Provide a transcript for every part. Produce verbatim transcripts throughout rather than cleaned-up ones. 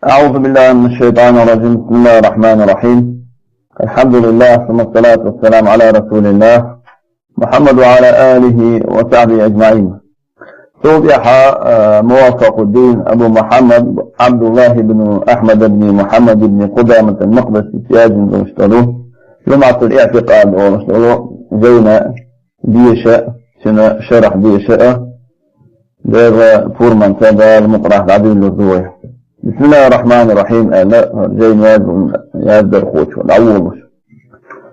أعوذ بالله من الشيطان الرجيم. بسم الله الرحمن الرحيم. الحمد لله، ثم الصلاة والسلام على رسول الله محمد وعلى آله وصحبه أجمعين. Цул тӀехьа, а, Муваффакъуддин Абу Мухьаммад Абдуллахь ибн Ахьмад ибн Мухьаммад ибн Къудамат ал-Макъдиси цӀи яздина долуш долу ЛумӀатул-ИӀтикъад олуш долу жайна деша, цуьнан шархь деша а, дера пурманца Дала мукъарахь дӀадуьллур ду вай. Бисмиллахьир-рахьманир-рахьим аьлла, жайна яз-, яздархочо дӀаволуш.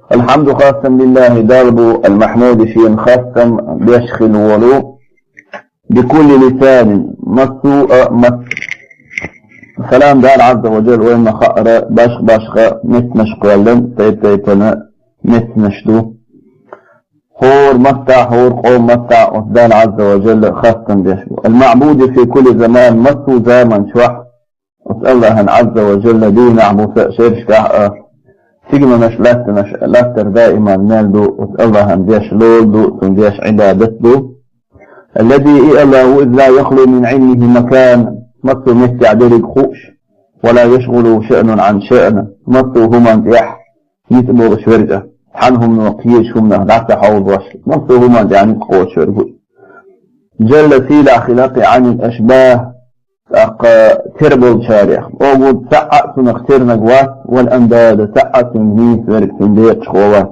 Алхьамду хастам лиллахьи, Далла бу, ал-махьмуди, шена хастам беш хила волу, бикулли лисанин, массо а мат-, Салам Дала Ӏазза ва Джалла вайна хаара башха-башха меттанаш кхоьллина, тайп-тайпана меттанаш ду. ХӀора маттахь, хӀора къоман маттахь оцу Далла Ӏазза ва Джалла хастам беш бу. Ал-маъбуди фи кулли заман, массо а заман чохь оцу Аллахьан Ӏазза ва Джалла дийнахь буса а, шерашкахь а, сигнанаш, лаьттанаш, лаьттара даиман мел ду, оцу Аллахьан деш лола ду, цунна деш Ӏибадат ду. Аллази, и Аллахь ву иза, ла яхлу мин Ӏилмихьи макан, массо а меттехь дерриг хууш, ва ла яшгӀалухьу шаънун Ӏан шаън, массо а хӀуманна тӀехь ницкъ болуш верг а, цхьана хӀумано кхечу хӀуманах дӀа ца хьовзош, массо а хӀуманна тӀехь ницкъ кхочуш верг ву. Джалла, сийлахь хилла кхин, Ӏанил ашбахь, тӀаккха тера болчарех. Оха цхьа а цунах тернарг вац, вал андада, цхьа а цуьнга нийса верг, цуьнан декъашхо вац.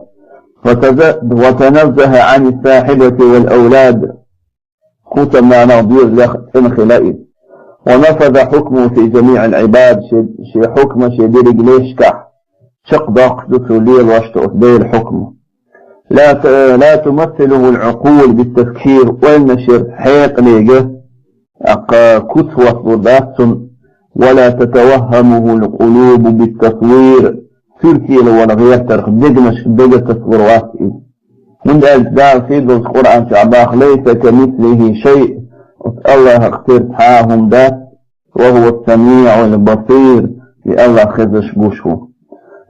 Ва таза-, ва таназзахьа Ӏани сахьибати вал авлад. Кху таманах доьзалех цӀена хилла иза. Ва нафаза хьукмуху фи жамиъил Ӏибад, шен, шен хьукма шен дерриг лешкахь чекхдоккхуш ду цо лелош долу Делан хьукма. Ла та-, ла тумассилуху ал-Ӏукъул бит-тафкир, ойланашера хьекъалега, тӀаккха куц хӀотталур дац цунна, ва ла татаваххамуху ал-къулубу бит-тасвир, суьртехь вала гӀертарх дегнаш дага тасалур вац иза. ХӀунда аьлча Дала сийдолчу Къуръан чохь боху: «Лайса камислихи шай», оцу Аллахьах тера цхьа а хӀума дац, «ва хӀува ас-самиъул басир», и Аллахь хезаш гуш ву.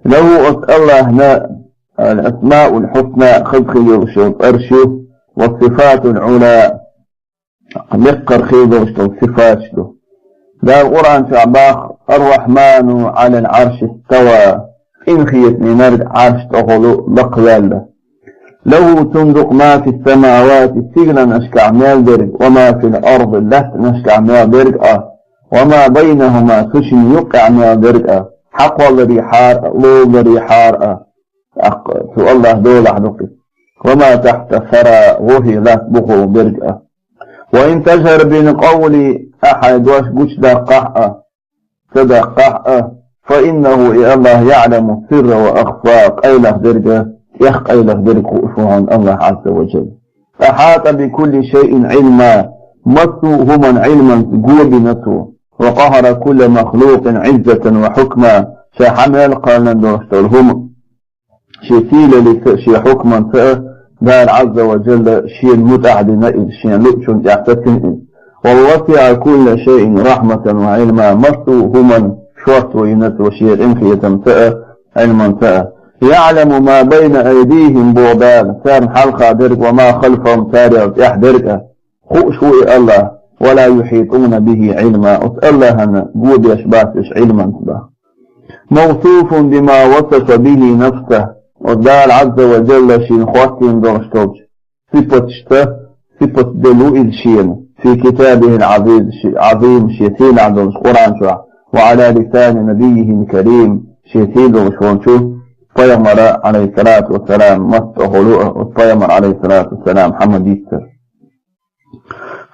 Лаху, оцу Аллахьна, ал-асмаул хьусна, хаза хила йолуш йолу цӀераш ю, ва сифатул Ӏула, лекхара хила долуш долу сифаташ ду. Дала Къуръан чохь боху: «Ар-Рахьману Ӏалал Ӏарши истава», къинхетамечу Дала Ӏарш тӀехула лакхаваьлла. «Лаху», цунна ду-кх, «ма фис-самавати», сигаланашкахь мел дерг, «ва ма фил-ард», лаьттанашкахь мел дерг а, «ва ма байнахума», цу шинна юккъехь мел дерг а, хьакхолларехьара а, лолларехьара а, тӀаккха цу Аллахьан долахь ду-кх иза. «Ва ма тахьта ас-сара», гӀохе латта бухахь берг а. «Ва ин таджхар бил-къавли», ахьа хьайн дош гучудаккхахь а, ца даккхахь а, «фа иннаху», и Аллахь, «яӀламу ас-сирра ва ахфа», къайлаха дерг а, тӀех къайлаха дерг а хууш ву хьуна Аллахь Ӏазза ва Джалла. «Ахьата бикулли шайъин Ӏилма», массо а хӀуманна Ӏилманца го бина цо. «Ва къахьара кулла махлукъин Ӏиззатан ва хьукма», ша хьан мел кхоьллина долуш долу хӀума шен сийлаллица а, шен хьукманца а Дала Ӏазза ва Джалла шена мутӀахь дина иза, шена луучунна тӀехь сацина иза. «Ва васиъа кулла шайъин рахьматан ва Ӏилма», массо а хӀуманна шорто йина цо шен къинхетамца а, Ӏилманца а. «ЯӀламу ма байна айдихим», боху Дала, царна хьалха дерг, «ва ма халфахум», царел тӀехь дерг а. Хууш ву и Аллахь, «ва ла юхьитуна бихи Ӏилма», оцу Аллахьана го беш бац уьш Ӏилманца боху. «Мавсуфун бима васафа бихи нафсаху», оцу Дала Ӏазза ва Джалла шена хӀоттийна долуш долчу сипаташца сипат делла ву иза шена, «фи китабихил Ӏазиз», ши-, Ӏазим, шен сийлахь долчу Къуръан чохь, «ва Ӏала лисани набиййихил карим», шен сий долуш волчу пайхамара, Ӏалайхиссалату вассалам, маттахула а, оцу пайхамара, Ӏалайхиссалату вассалам, хьан ма-дийццара.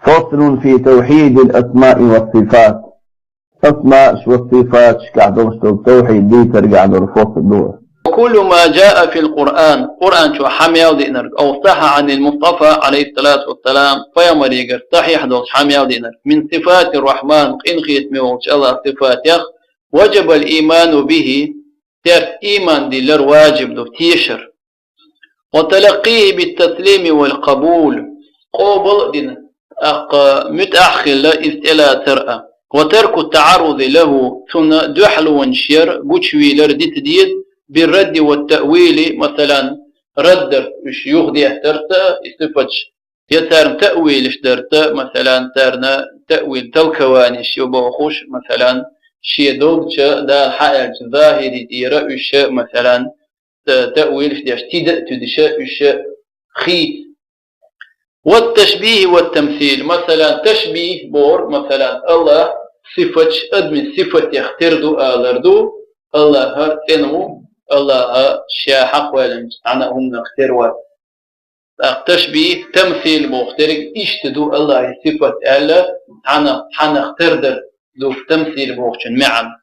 «Фаслун фи тавхьидил асмаи вас-сифат». Асмааш ва сифаташкахь долуш долу тавхьид дийцаргахь долу фасл ду. «Ва куллу ма джаа фил-Къуръан», Къуръан чохь хьан мел деанарг, «ав сахьа Ӏанил Мустафа, Ӏалайхиссалату вассалам», пайхамарегара сахьихь долуш хьан мел деанарг, «мин сифатир-Рахьман», къинхетаме волчу Аллахьан сифатех, «важабал ийману бихи», цаьрца ийман диллар важиб ду, тешар. «Ва талаккъийхи бит-таслими вал-къабул», къобал а дина, тӀаккха муьтӀахь а хилла иза тӀелацар а. «Ва тарку ат-таӀаррузи лаху», цунна дуьхьалонаш яр, гучувийлар дита деза, «бир-радди ват-таъвили», масалан, раддар, уьш юхадеттарца а, и сифаташ, я царна таъвилаш дарца, масалан, царна таъвил, толкованиеш ю бохуш, масалан, шен долча Дала хьааьлча, захӀирий тӀера уьш, масалан, та-, таъвилаш деш, тида а туьдуша уьш хий. والتشبيه والتمثيل. Масалан, ташбихӀ бохург, масалан, АллахӀа сифаташ адамий сифатех тера ду алар ду, АллахӀ цӀена ву, АллахӀа ша хьакхваьллача цхьана хӀуманах тера вац. ТӀаккха ташбихӀ, тамсил бохург дерг иштта ду АллахӀа сифат аьлла, цхьана, цхьанах тера дар ду тамсил бохучун маьӀна.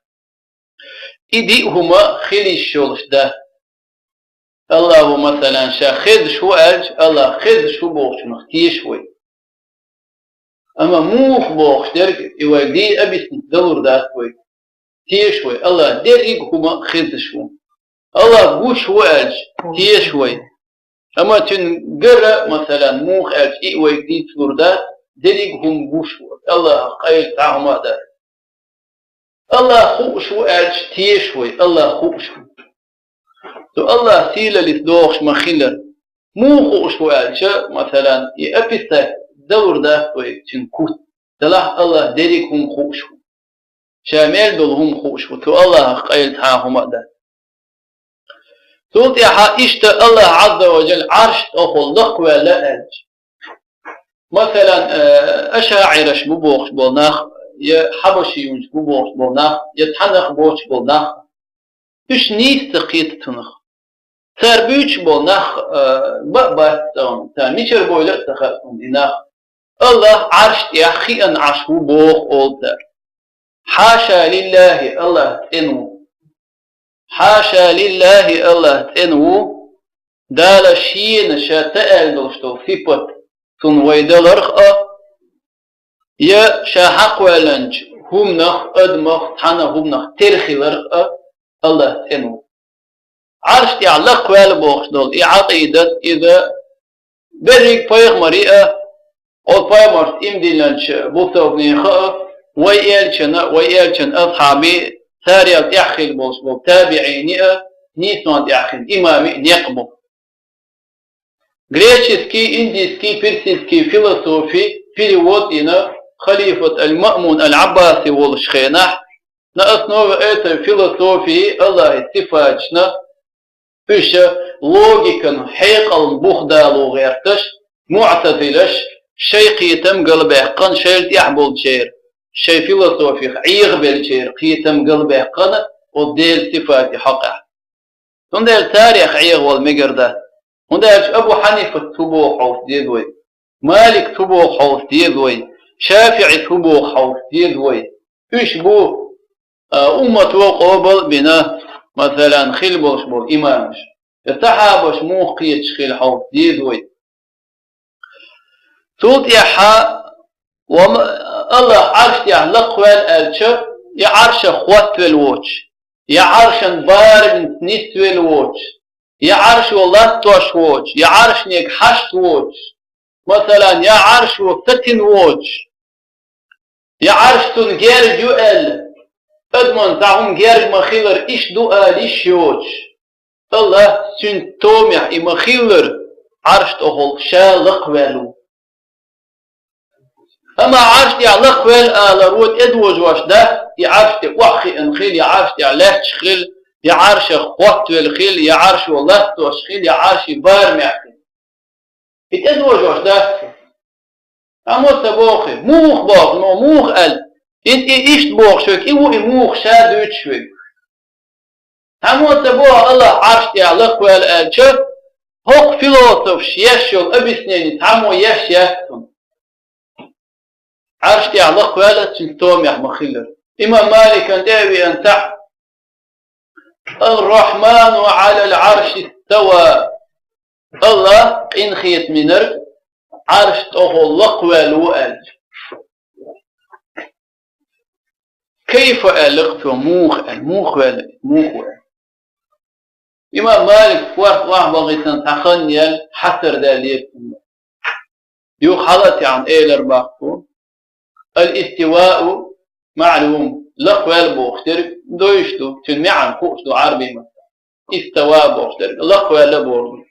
И диъ хӀума хила йиш йолаш дац. АллахӀа, масалан, ша хезаш ву аьлча, АллахӀ хезаш ву бохучунах теша вай. Амма муха бохуш дерг, и вайга дийна объяснить далур дац вай. Теша вай, АллахӀ деррига хӀума хезаш ву. АллахӀ гуш ву аьлча, теша вай. Амма цуьнан гара, масалан, муха аьлча, и вайга дийцалур дац, деррига хӀума гуш ву. АллахӀах къайла цхьа хӀума а дац. АллахӀ хууш ву аьлча, теша вай, АллахӀ хууш ву. Цу АллахӀа сийлаллица догӀуш ма хилар. Муха хууш ву аьлча, масалан, и описать далур дац вай цуьнан куц. Делахь АллахӀ деррига хӀума хууш ву. Ша мел долу хӀума хууш ву, цу АллахӀах къайла цхьа хӀума а дац. Цул тӀаьхьа иштта АллахӀ Ӏазза ва Жалла Ӏарш тӀехула лакхаваьлла аьлча. Масалан, э, ашаӀираш бу бохуш болу нах, я хьабашиюнаш бу бохуш болу нах, я цхьа нах боцуш болу нах. Уьш нийса ца кхета цунах. Цара буьйцуш болу нах, э, бан а бац цунна, цара мичара бовла а ца хаьа цунна и нах. АллахӀ Ӏарш тӀехь хиъна Ӏаш ву боху олу цара. Хьаша лиллахӀи, АллахӀ цӀена ву. Хьаша лиллахӀи, АллахӀ цӀена ву, Дала шена ша ца аьлла долуш долу сипат цунна вай даларх а, я ша хьакхваьлланчу хӀуманах, адамах, цхьана хӀуманах тера хиларх а, АллахӀ цӀена ву. Ӏарш тӀехь лакхаваьлла бохуш долу и Ӏакъидат, иза берриг пайхамарий а, оцу пайхамарца иман диллинчу бусалбанеха а, вай элчана а, вай элчан асхьабий, царел тӀаьхьа хилла болуш болу табиӀиний а, нийсонан тӀаьхьа хилла имамий а некъ бу. Греческий, индийский, персидский философий перевод йина халифат аль-Маъмун аль-Ӏаббаси волуш хенахь, на основе этой философии АллахӀан сифаташна, уьш логикан хьекъална бух дало гӀерташ, муӀтазилаш, шайн кхетам галбаьккхина, шайла тӀехь болчеран, шайн философих Ӏехабеллачеран кхетам галбаьккхина оцу Делан сифатийн хьокъехь. Цундела царех Ӏехавала мегар дац. ХӀунда аьлча Абу Хьанифас цу боху хьовса деза вай, Маликас цу боху хьовса деза вай, ШафиӀис цу боху хьовса деза вай. Уьш бу, а, уммато къобал а бина, масалан, хилла болуш болу имамаш. Я сахьабаш муха кхеташ хилла хьовса деза вай. Цул тӀаьхьа ва ма-, АллахӀ Ӏарш тӀехь лакхаваьлла аьлча, я Ӏаршах хӀоттавелла воцуш, я Ӏаршан барамца нисвелла воцуш, я Ӏаршо латтош воцуш, я Ӏаршнега хьашт воцуш, масалан, я Ӏаршо сацина воцуш, я Ӏарш цунна герга ю аьлла, адаман цхьа хӀума герга ма хилар, иштта ду ала йиш йоцуш, АллахӀ цуьнан томехь и ма-хиллара Ӏарш тӀехула ша лакхаваьлла ву. Амма Ӏарш тӀехь лакхаваьлла алар ву тӀедожош дац, и Ӏарш тӀе охьахиъна хила, я Ӏарш тӀехь лаьтташ хила, я Ӏаршах хӀоттавелла хила, я Ӏаршо латтош хила, я Ӏарши барамехь хила. И тӀедожош дац. Амма ца боху, муха боху, но муха аьлла? И, и иштта бохуш верг, и ву и муха ша дуьйцуш верг. Цхьаммо ца боху АллахӀ Ӏарш тӀехь лакхаваьлла аьлча, хӀокху философаш еш йолу объяснени цхьаммо еш яц цунна. Ӏарш тӀехь лакхаваьлла цуьнан томехь ма-хиллара. Имам Маликан тӀе а веана цхьаъ: «Ар-Рахьману Ӏалал Ӏарши става». АллахӀ къинхетамийнарг Ӏарш тӀехула лакхаваьлла ву аьлча. Кайфа аьлла-кх цо, муха аьлла, муха ваьлла, муха ву аьлла. Имам Малик корта охьабахийтина цхьа хан яьлла, хьацар даьллера цунна. Юха хьала а тӀехьна элира боху цо: «Ал-истивау маълум», лакхаваьлла бохуш дерг дойуш ду, цуьнан маьӀна хууш ду Ӏарбийн маттахь. Истава бохуш дерг лакхаваьлла бохург ду.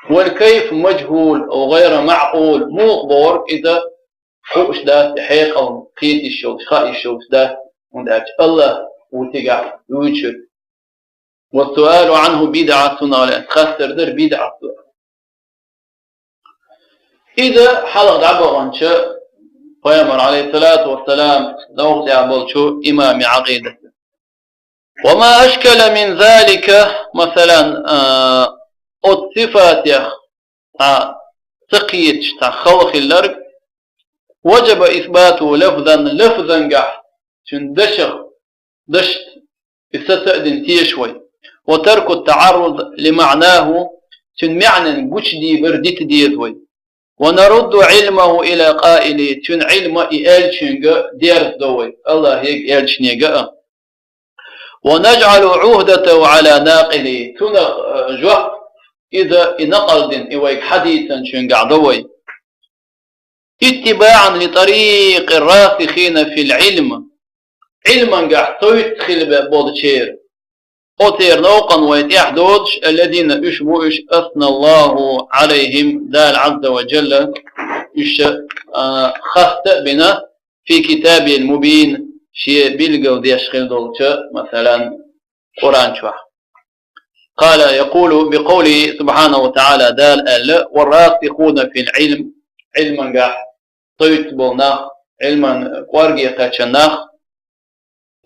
«Вал кайф мажхӀул ав гӀайра маъкъул», муха бохург иза хууш дац, хьекъална кхета йиш йолуш, хаа йиш йолуш дац. ХӀунда аьлча АллахӀ ву цигахь вуьйцур. والسؤال عنه بدعة, цунах хаттар дар бидӀат ду. Иза хьалха дӀабаханча пайхамар, عليه الصلاة والسلام, новкъа тӀехь болчу имами Ӏакъидат. وما أشكل من ذلك, масалан, а, оцу сифатех цхьа ца кхеташ, цхьа хала хилларг, وجب إثباته لفظا, лафзангахь цуьнан дашах, дашца и сацадина теша вай. وترك التعرض لمعناه, цуьнан маьӀнан гучудийбар дита деза вай. ونرد علمه إلى قائله, цуьнан Ӏилма и аьллачуьнга дерзадо вай, АллахӀега, аьллачунега а. ونجعل عهدته على ناقله, цунах, а, жоп иза и накъал дина, и вайга хьадийцинчуьнгахь до вай. اتباعا لطريق الراسخين في العلم, Ӏилмангахь совцахилла бе-, болчеран. Оцеран новкъана вай тӀехь доцуш, الذين, уьш бу уьш, أثنى الله عليهم, Дала عز وجل уьш, а, хатта а бина, في كتابه المبين, шен билгал деш хилла долчу, масалан, Къуръан чохь. قال يقول بقوله سبحانه وتعالى, Дала аьлла: والراسخون في العلم, Ӏилмангахь совцуш болу нах, Ӏилман кӀорге кхаьчна нах,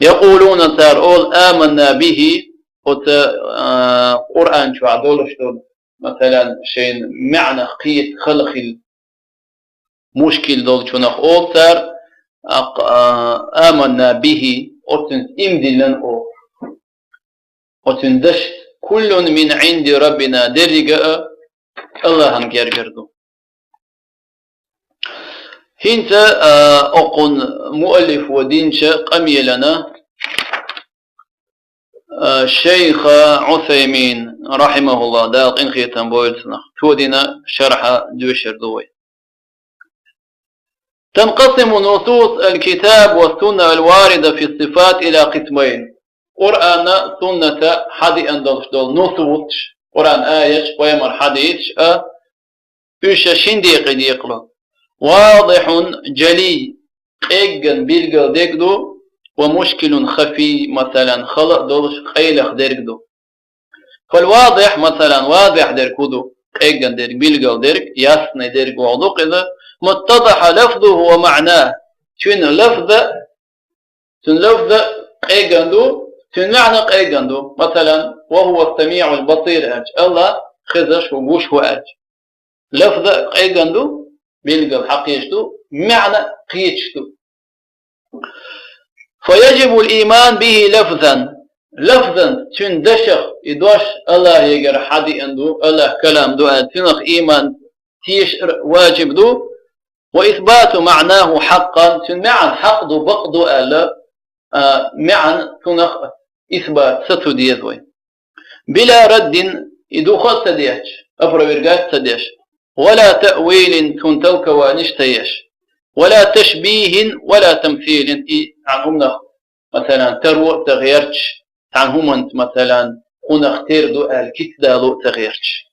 يقولون, цара олу: آمنا به, оцу, а, Къуръан чохь долуш долу, масалан, шайна маьӀнах кхета хала хилла, мушкил долчунах олу цара, а, а, آمنا به, оцуьнца ийман диллина олу. Оцуьнан дашца: كل من عند ربنا, деррига а АллахӀан гергара ду. ХӀинца, а, окхун муаллифо динчу къамелана, а, шайх Ӏусаймин, рахьимахуллахӀ, Дала къинхетам бойла цунах, цо дина шархь доьшур ду вай. تنقسم نصوص الكتاب والسنة الواردة في الصفات إلى قسمين. Къуръана, сунната хьадеана долуш долу нусус, Къуръан аяташ, пайхамар хьадисаш а, уьш шина декъе декъало. واضح جلي, къеггина билгал дерг ду, ومشكل خفي, масалан, хала а долуш, къайлаха дерг ду. فالواضح, масалан, вазихь дерг хӀун ду, къеггина дерг, билгал дерг, ясный дерг бохург ду иза, ما اتضح لفظه ومعناه, цуьнан лафз а, цуьнан лафз а къеггина ду, цуьнан маьӀна а къеггина ду. Масалан, وهو السميع البصير аьлча, АллахӀ хезаш ву, гуш ву аьлча. Лафз а къеггина ду, билгал хьакхеташ ду, маьӀна а кхеташ ду. فيجب الإيمان به لفظا. Лафзан, цуьнан дашах, и дош АллахӀегара хьадеана ду, АллахӀан калам ду аьлла, цунах ийман тешар важиб ду. وإثبات معناه حقا, цуьнан маьӀна хьакъ ду, бакъ ду аьлла, а, маьӀна цунах исбат, сацо деза вай. بلا رد, и духа а ца детташ, опровергать ца деш, ولا تأويل, цунна толкованиш ца еш, ولا تشبيه ولا تمثيل, и цхьана хӀуманах, масалан, таро а ца гӀерташ, цхьана хӀуманца, масалан, хӀунах тера ду аьлла кица дало а ца гӀерташ.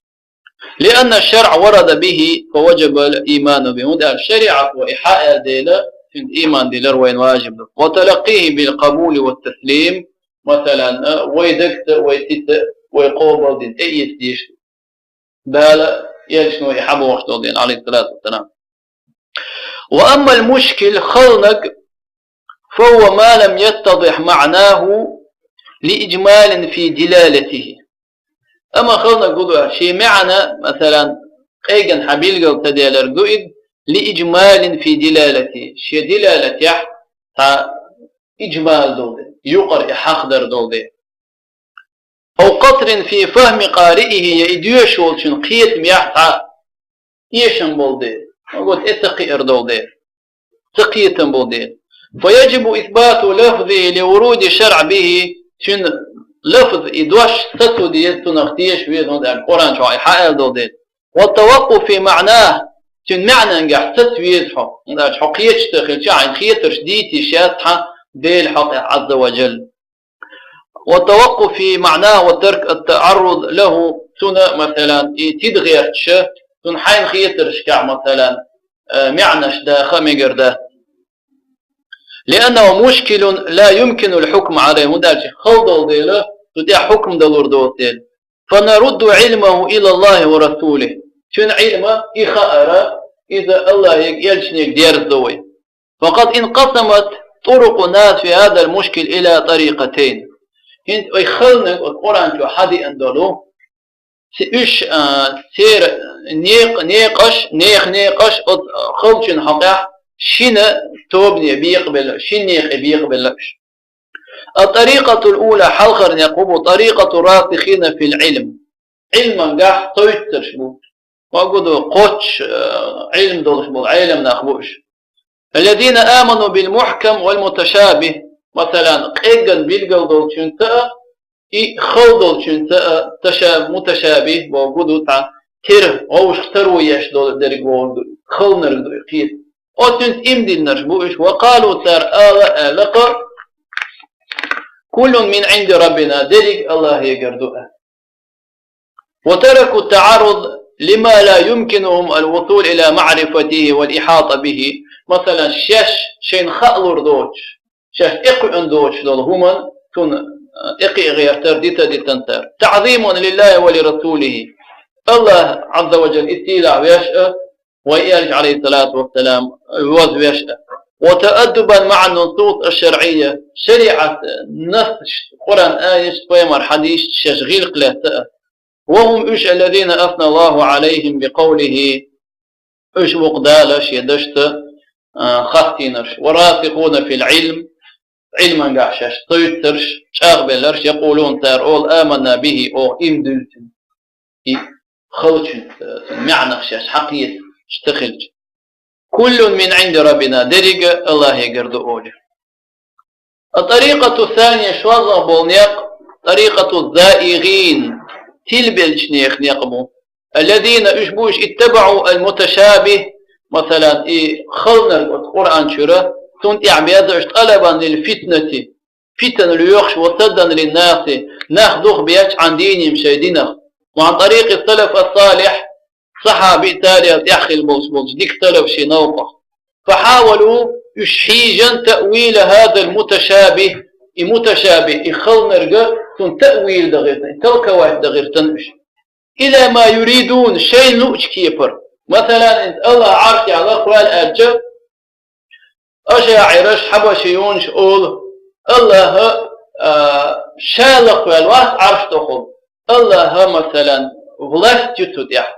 لأن الشرع ورد به فوجب الإيمان به. ХӀунда аьлча шариӀато и хьааьлла дела, цуьнца ийман дилар вайна важиб ду. وتلقيه بالقبول والتسليم, масалан, а, вай дагца, вай сица, вай къобалдина тӀеэца дезаш ду. Дала, элчано и хьабохуш долу дела, عليه الصلاة والسلام. وأما المشكل, халаниг, فهو ما لم يتضح معناه لإجمال في دلالته. Амма халаниг хӀун ду, шен маьӀна, масалан, къеггина хьан билгал ца делар ду иза, لإجمال في دلالته, шен дилалатехь цхьа иджмал долу дела, юкъара и хьахдар долу дела. أو قصر في فهم قارئه, я и доьшуш волчун кхетамехь цхьа эшам болу дела, магота, тӀе ца кхиар долу дела, ца кхетам болу дела. فيجب إثبات لفظه لورود الشرع به, цуьнан лафз, и дош сацо деза, цунах теша веза, хӀунда аьлча Къуръан чохь и хьааьлла долу дела. والتوقف في معناه, цуьнан маьӀнангахь саца веза хьо, хӀунда аьлча хьо кхеташ ца хилча, хьайна хетарш дийца йиш яц хьан Делан хьокъехь, عز وجل. والتوقف في معناه وترك التعرض له, цунна, масалан, и тида гӀерташ, цунна хьайна хетаршкахь, масалан, э, маьӀнаш даха а мегар дац. لأنه مشكل لا يمكن الحكم عليه, хӀунда аьлча хала дола дела, цу тӀехь хьукм далур доцу дела. فنرد علمه إلى الله ورسوله, цуьнан Ӏилма, и хаар, иза Аллахьега, элчанега дерзадо вай. وقد انقسمت طرق الناس في هذا المشكل إلى طريقتين. ХӀинца вай халаниг оцу Къуръан чу хьадеана долу, ци-, уьш, а, церан некъ-, некъаш, нехан некъаш оцу халчун хьокъехь шина тобане бекъабелла, шина некъе бекъабелла уьш. الطريقة الأولى, хьалхара некъ хӀун бу, طريقة الراسخين في العلم. Ӏилмангахь совцарш бу. Ма гу ду, кхоччуш, э, Ӏилма долуш болу Ӏелам нах бу уьш. الذين آمنوا بالمحكم والمتشابه. Масалан, къеггина билгал долчуьнца а, и хала долчуьнца а, таша-, муташабих боху ду цхьа, тера, вовшах таро еш долу дерг боху ду, халнарг ду и кхета. Оцуьнца иман диллинарш бу уьш, وقالوا, цара ала аьлла-кха, كل من عند ربنا, дерриг Аллахьегара ду аьлла. وتركوا التعرض لما لا يمكنهم الوصول إلى معرفته والإحاطة به. Масалан, шаьш шайна хаалур доцуш, шаьш тӀекхуьун доцуш долу хӀуманна, цунна, э, тӀекхиа гӀертар дита-дитанца. تعظيما لله ولرسوله. Аллах, Ӏазза ва Джалла, и сийлахь веш а, вай элча, Ӏалайхиссалату вассалам, вазвеш а. وتأدبا مع النصوص الشرعية. ШариӀат, э, нассаш, Къуръан аяташ, пайхамар хьадисаш шаьш гӀиллакх лаьцна а. وهم уьш الذين أثنى الله عليهم بقوله. Уьш бу-кх Дала шен дашца, а, хастийнарш. والراسخون في العلم. Ӏилмангахь шаьш совцарш, чӀагӀбелларш, يقولون, цара олу, آمنا به, оха иман диллина цуьнан. И халчуьнца, цуьнан маьӀнах шаьш хьакхеташ ца хилча. كل من عند ربنا, дерриг а Аллахьегара ду олий. الطريقة الثانية, шолгӀа болу некъ, طريقة الزائغين, тилбеллачу нехан некъ бу. الذين, уьш бу уьш, اتبعوا المتشابه, масалан, и халнарг оцу Къуръан чуьра, цунна тӀехь беза уьш, طلبا للفتنة, фитна лоьхуш, وصدا للناس, нах духабеча عن دينهم, шайн динах. وعن طريق السلف الصالح, сахьабий, табиӀий тӀехь хилла болуш болчу дика салафийн новкъах. فحاولوا, уьш хьийжина, تأويل هذا المتشابه, и муташабих, и халнарг, цунна таъвил дан гӀиртина, и толковать дан гӀиртина уьш. إلى ما يريدون, шайна луучу кепара. Масалан, иза Аллах Ӏарш тӀехь лакхаваьлла аьлча, ашаӀираш, хьабашиюнаш олу, Аллаха, а, ша лакхаваьлла вац Ӏарш тӀехула. Аллаха, масалан, власть ю цу тӀехь.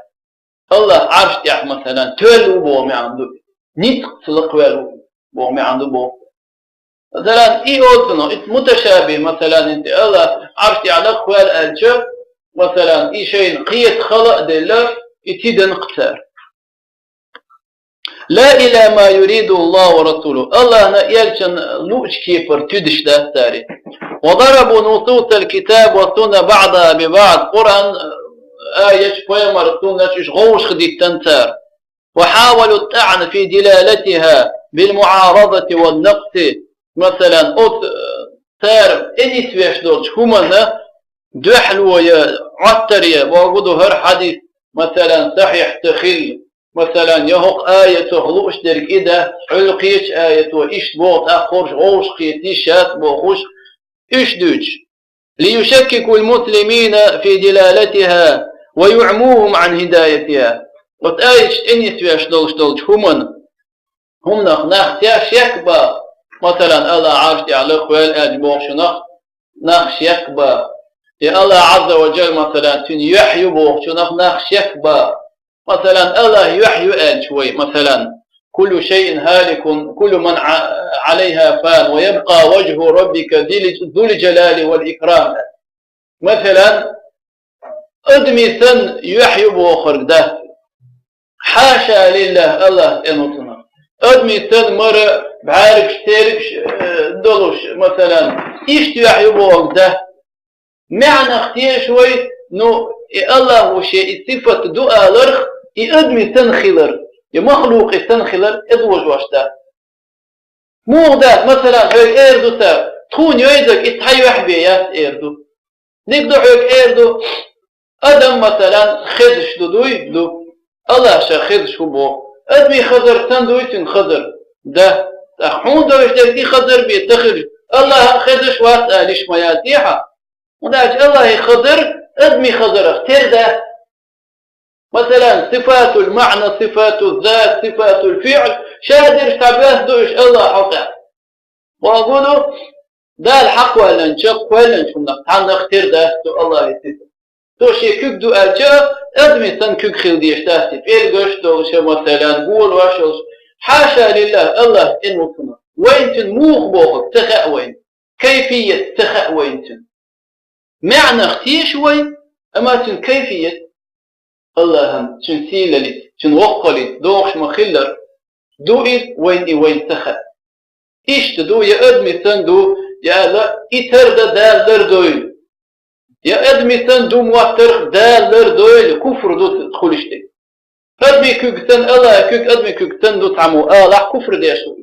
Аллах Ӏарш тӀехь, масалан, тоьлла ву боху маьӀна ду. Ницкъаца лакхаваьлла ву боху маьӀна ду боху. Масалан, и олу цунах, и муташабих, масалан, и Аллах Ӏарш тӀехь лакхаваьлла аьлча, масалан, и шайна кхета хала а делла, и тидана кху цара. لا إلى ما يريد الله ورسوله. Аллахна, элчанна луучу кепара туьдуш дац цара. وضربوا نصوص الكتاب والسنة بعضها ببعض. Къуръан аяташ, пайхамар суннаташ, уьш гӀовшах диттина цара. وحاولوا الطعن في دلالتها بالمعارضة والنقص. Масалан, оцу, э, цара тӀе нисвеш долчу хӀуманна дуьхьало я, Ӏоттар я, боху ду хӀара хьадис, масалан, сахьихь ца хилла. Масалан, я хӀокху аятах лууш дерг и дац, хьуьлла кхечу аято иштта боху, тӀаккха хӀорш гӀовшах кхета йиш яц бохуш, уьш дуьйцуш. ليشككوا المسلمين في دلالتها ويعموهم عن هدايتها. Оцу аяташ тӀе нисвеш долуш долчу хӀуманна, хӀуманах нах цхьа шек бан, масалан, Аллах Ӏарш тӀехь лакхаваьлла аьлча бохучунах нах шек бан. Я Аллах Ӏазза ва Джалла, масалан, цуьнан юьхь ю бохучунах нах шек бан. Масалан, Аллах юьхь ю аьлча вай, масалан, كل شيء هالك، كل من ع-، عليها فان، ويبقى وجه ربك ذي الج-، ذو الجلال والإكرام. Масалан, адамийн санна юьхь ю бохург дац. Хьаша лиллахӀ, Аллах тӀе нуцунах. Адамийн санна мара, бӀаьргаш, тергаш, э, долуш, масалан, иштта юьхь ю бохург дац. МаьӀнах теша вай, ну, и Аллах ву шен и сифат ду аларх, и адамийн санна хилар, и махлукъийн санна хилар, иза вожош дац. Муха дац, масалан, хьоьга эр ду цара, тхуна йойзарг и цхьа юьхь бен яц эр ду. Дика ду хьоьга эр ду, адам, масалан, хезаш ду, дуй? Ду. Аллах ша хезаш ву боху. Адамийн хазар санна дуй цуьнан хазар? Да. Ах, хьуна дойш дерг и хазар бе ца хилча, Аллахьа хезаш вац алиш ма яц хьа. ХӀунда аьлча Аллахьи хазар, адми хазарах тера дац. Масалан, сифатул маӀна, сифатул зат, сифатул фиӀл, шадерш цхьабоьлху ду уьш Аллахьа хьокъехь. Ма гуну, Дала хьакхоьллинчу, кхоьллинчу хӀуманах цхьаннах тера дац цу Аллахьи сифат. Цо шен куьг ду аьлча, адми санна куьг хила дезаш дац и, пӀелгаш долуш, масалан, голош йолуш. Хьаша лиллахь, Аллахь тӀе ма ву цунах. Вайна цуьнан муха бохург ца хаьа вайна. Кайфият ца хаьа вайна цуьнан. МаьӀнах теша вай, амма цуьнан кайфият, Аллахьан, цуьнан сийлаллица, цуьнан воккхаллица догӀуш ма-хиллара, ду иза вайна, и вайна ца хаьа. Иштта ду, я адми санна ду, я аьлла, и тара дан Дала лардойла. Я адми санна ду моттарх Дала лардойла, куфр ду хуьлуш дерг. Адми куьг санна, Аллахьи куьг адми куьг санна ду цхьаммо алахь, куфр деш ду.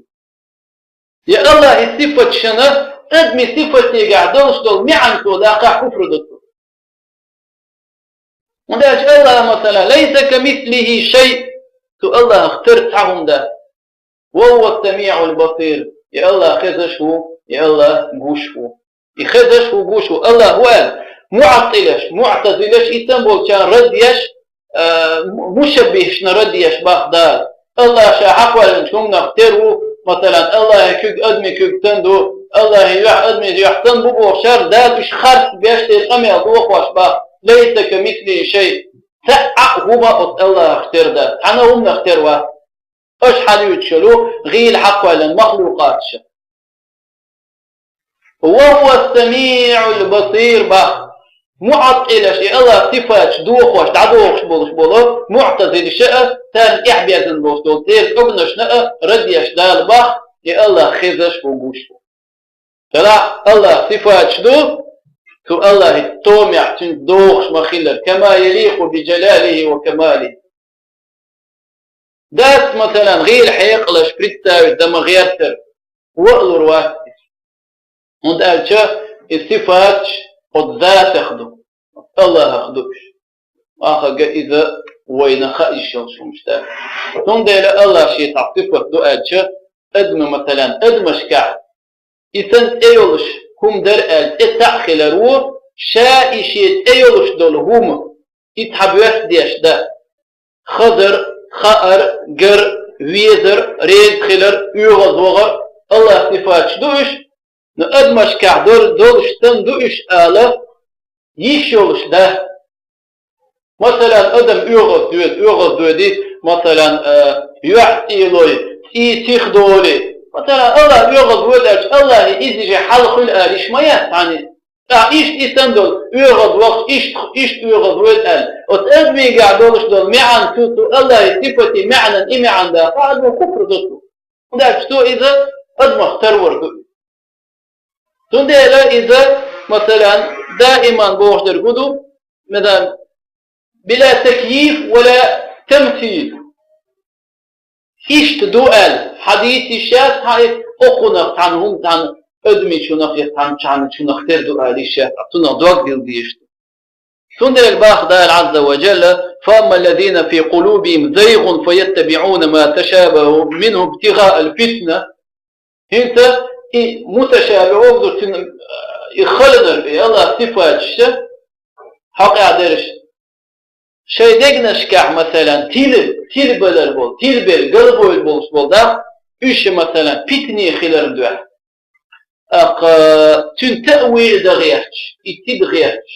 Я Аллахьи сифаташна, адми сифатегахь долуш долу маьӀна цо даккхахь, куфр ду цо. ХӀунда аьлча Аллахьа, масала, «Лайса камислихи шай», цу Аллахьах тера цхьа хӀума дац. «Ва хӀува самиӀул басир», и Аллахь хезаш ву, и Аллахь гуш ву. И хезаш ву, гуш ву Аллахь ву аьлла, муӀаттилаш, муӀтазилаш, и санна болчарна рад еш, а, мушаббихашна рад еш боху Дала. Аллахь ша хьакхоьллинчу хӀуманах тера ву, масалан, Аллахьи куьг адми куьг санна ду, Аллахьи юьхь адми юьхь санна бу бохучарна Дала уьш харц беш, церан къамел дохош боху, «Лайса камислихи шай». Цхьа а хӀума оцу Аллахьах тера дац, цхьана а хӀуманах тера вац. Аша хьадуьйцуш йолу гӀийла хьакхоьллина махлукъаташа. «Ва хӀува самиӀул басир» боху. МуӀаттилаш, и Аллахьан сифаташ дохош, дӀадохуш болуш болу муӀтазилаша а, царна тӀаьхьабезна болуш долу церан къамелашна а рад еш Дала боху, и Аллахь хезаш ву, гуш ву. Делахь Аллахьан сифаташ ду, цу Аллахьан томехь цуьнца догӀуш ма-хиллара, «кама яликъу би жалалихи ва камалихи». Дац, масалан, гӀийла хьекъалаш представить дан ма-гӀертара, ва а лур вац иза. ХӀунда аьлча и сифаташ оцу затах ду, Аллахьах ду уьш. Ахага иза вайна хаийша йолуш хӀумаш дац. Цундела Аллахьан шен цхьа сифат ду аьлча, адма, масалан, адамашкахь и санна цӀе йолуш хӀума дара аьлла, цӀе цхьаъ хилар ву, ша и шен цӀе йолуш долу хӀума, и цхьаберш деш дац. Хазар, хаар, гар, везар, реза хилар, оьгӀаз вахар, Аллахьан сифаташ ду уьш, но адамашкахь дор-, долуш санна ду уьш ала, йиш йолуш дац. Масалан, адам оьгӀаз доьду, оьгӀаз доьду, масалан, а, юьхь цӀийлой, цӀий сихдолий. Масалан, Аллахь оьгӀаз воьду аьлча, Аллахье иза же хьал хуьлу ала йиш ма яц цхьанна. ТӀаккха иштта и санна долу, оьгӀаз вахча, иштта, иштта оьгӀаз воьду аьлла. Оцу адамегахь долуш долу маьӀна цу, цу Аллахьан сифатан маьӀнан и маьӀна дац, ткъа адамо куфр ду цу. ХӀунда аьлча цо иза адамах тарвар ду. Цундела иза, масалан, даиман бохуш дерг хӀун ду, масалан, била такйиф ва ла тамсил. Иштта ду аьлла, хьадийца йиш яц хьан и, хӀокхунах цхьана хӀума цхьана адамичунах я цхьана чхьанначунах тера ду ала йиш яц, цунах дог дилла дезаш ду. Цундела боху Дала Ӏазза ва Джалла: «Фа амма ллазина фи къулубихим зайгъун фа яттабиӀуна ма ташабахӀа минхӀу ибтигъаал фитна». ХӀинца и муташабихӀ олу цуьнан, и халанарг, и Аллахьан сифаташ, хьокъехь дерш. Шайн дегнашкахь, масалан, тила, тилабалар болу, тилабелла, галбевлла болуш болу даккха, уьш, масалан, питане хиларна дуьхьа. ТӀаккха цуьнан таъвил дан гӀерташ, и тида гӀерташ.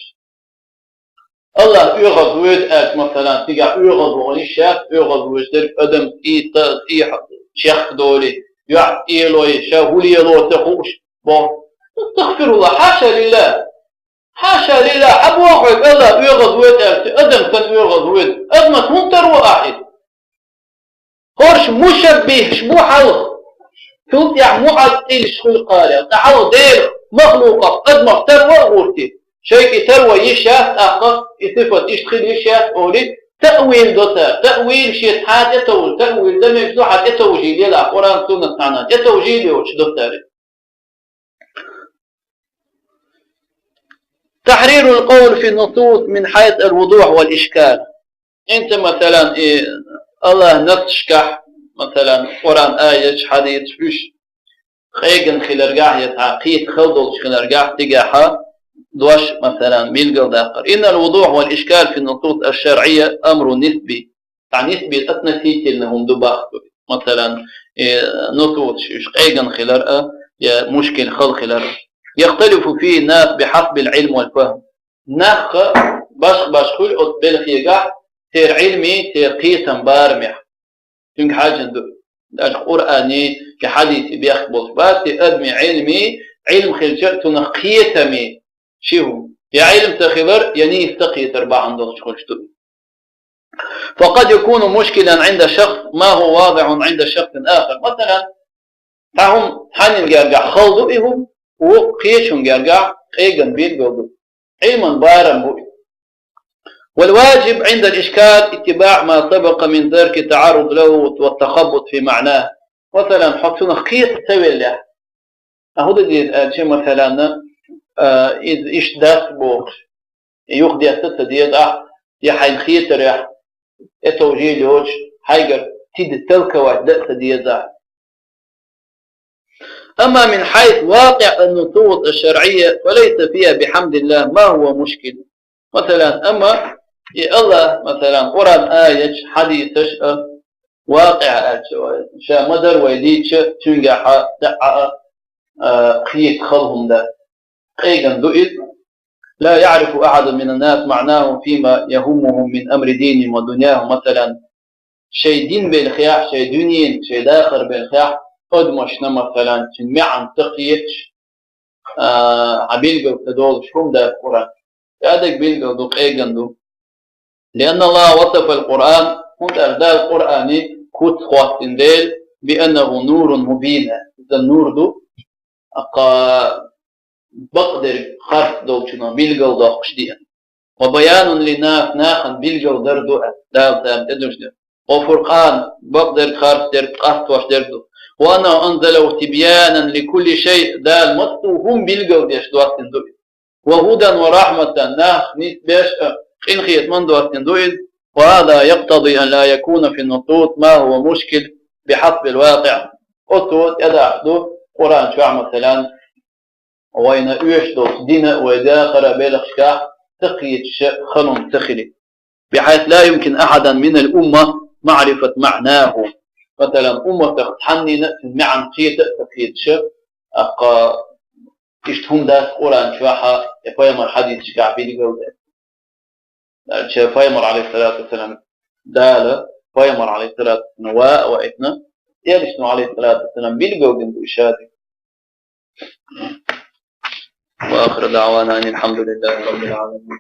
Аллахь оьгӀаз воьду аьлча, масалан, цигахь оьгӀаз вахана йиш яц, оьгӀаз воьдуш дерг адам цӀий, цӀий чехка долий, юьхь цӀийлой, ша хӀун лело ца хууш боху. Астагфируллах, хьаша лиллах! Хьаша лиллах, хьан боху хьоьга Аллахь оьгӀаз воьду аьлча, адам санна оьгӀаз воьду? Адамах хӀунда таро ахь иза? ХӀорш мушаббихьаш бу хьалха. Цул тӀаьхьа муӀаттилаш хуьлу кхара. ТӀаккха хьалха Делах, махлукъах, адамах тарвар а гӀуртий. Шайга и тарвар йиш яц, тӀаккха и сифат иштта хила йиш яц олий, таъвил до цара. Таъвил шен цхьа а тӀетовжа, таъвил дан мегаш ду, хьан тӀетовжий лела, Къуръан, суннат цхьана тӀетовжий лелаш до цара. تحرير القول في النصوص من حيث الوضوح والإشكال. ХӀинца, масалан, и Аллахьан нассашкахь, масалан, Къуръан аяташ, хьадисаш уьш, къеган хиларгахь, я цхьа кхета хала долча хиларгахь, цигахь дош, масалан, билгалдаккхар. إن الوضوح والإشكال في النصوص الشرعية أمر نسبي. Цхьа нисби, относительно хӀума ду бахьа. Масалан, э, нусус, уж къеган хилар а, я мушкил хала хилар а. يختلف فيه الناس بحسب العلم والفهم. Нах башха-башха хуьлу оцу белхегахь, церан Ӏилми, церан кхетам барамехь. Цуьнга хьаьжжина ду. Даже Къуръани, я хьадиси бехк болуш бац, и адамийн Ӏилми, Ӏилма хилча а цунах кхетаме ши хӀума. Я Ӏилма ца хилар, я нийса ца кхетар бахьана долуш хуьлуш ду. فقد يكون مشكلا عند شخص ما هو واضح عند شخص آخر. Масалан, цхьа хӀума цхьаннан гергахь хала ду и хӀума, вукху кхечун гергахь къеган билгал ду. Ӏилман барам бу и. والواجب عند الإشكال اتباع ما سبق من ترك التعرض له والتخبط في معناه. Масалан, хьо цунах кхета ца веллехь, а хӀун дан деза аьлча, масалан, а, иза иштта дац бохуш, юхадетта ца деза ахь, я хьайна хетарехь, я товжий лоцуш, хьайгара тида талковать дан а ца деза ахь. أما من حيث واقع النصوص الشرعية فليس فيها بحمد الله ما هو مشكل. Масалан, амма и Аллах, масалан, Къуръан аяташ, хьадисаш а, вакъиъ аьлча, ша ма-дарра вай дийцча, цуьнгахьа даьӀа а, а, кхета хала хӀума дар. Къеган ду иза. لا يعرف أحد من الناس معناه فيما يهمهم من أمر دينهم ودنياهم. Масалан, шайн дин белхехь, шайн дуьненан, шайн дахар белхехь, адамашна, масалан, цуьнан маьӀна ца кхеташ, а, хьан билгал ца долуш хӀума дац Къуръан. И адам билгал ду, къеган ду. لأن الله وصف القرآن, хӀунда аьлча Дала Къуръане куц хӀоттийна дела, بأنه نور مبين, иза нур ду, аккха бакъдерг харц долчунах билгал доккхуш деана. وبيان للناس, нахана билгал дар ду аьлла, Дала царна тӀедуьжу дела. وفرقان, бакъдерг, харцдерг, къастош дерг ду. وأنه أنزله تبيانا لكل شيء, Дала массо а хӀума билгал деш доссийна ду иза. وهدى ورحمة, нах нисбеш а, къинхетаман доссийна ду иза. وهذا يقتضي أن لا يكون في النصوص ما هو مشكل بحسب الواقع. Оцо тӀедахьа ду Къуръан чохь, масалан, вайна оьшуш долчу дина а, вай дахара а белхашкахь ца кхеташ а хала хӀума ца хили. بحيث لا يمكن أحدا من الأمة معرفة معناه. Масалан, умматах цхьаннена а цуьнан маьӀна кхета а ца кхеташ а, аккха иштта хӀума дац Къуръан чохь а, я пайхамар хьадисашкахь билгал деш. Аьлча пайхамар, алейхиссалату вассалам, Дала пайхамар, алейхиссалату вассалам, ва а ваийтина, элчано, алейхиссалату вассалам, билгал дина ду и шадерг. وآخر دعوانا أن الحمد لله رب العالمين.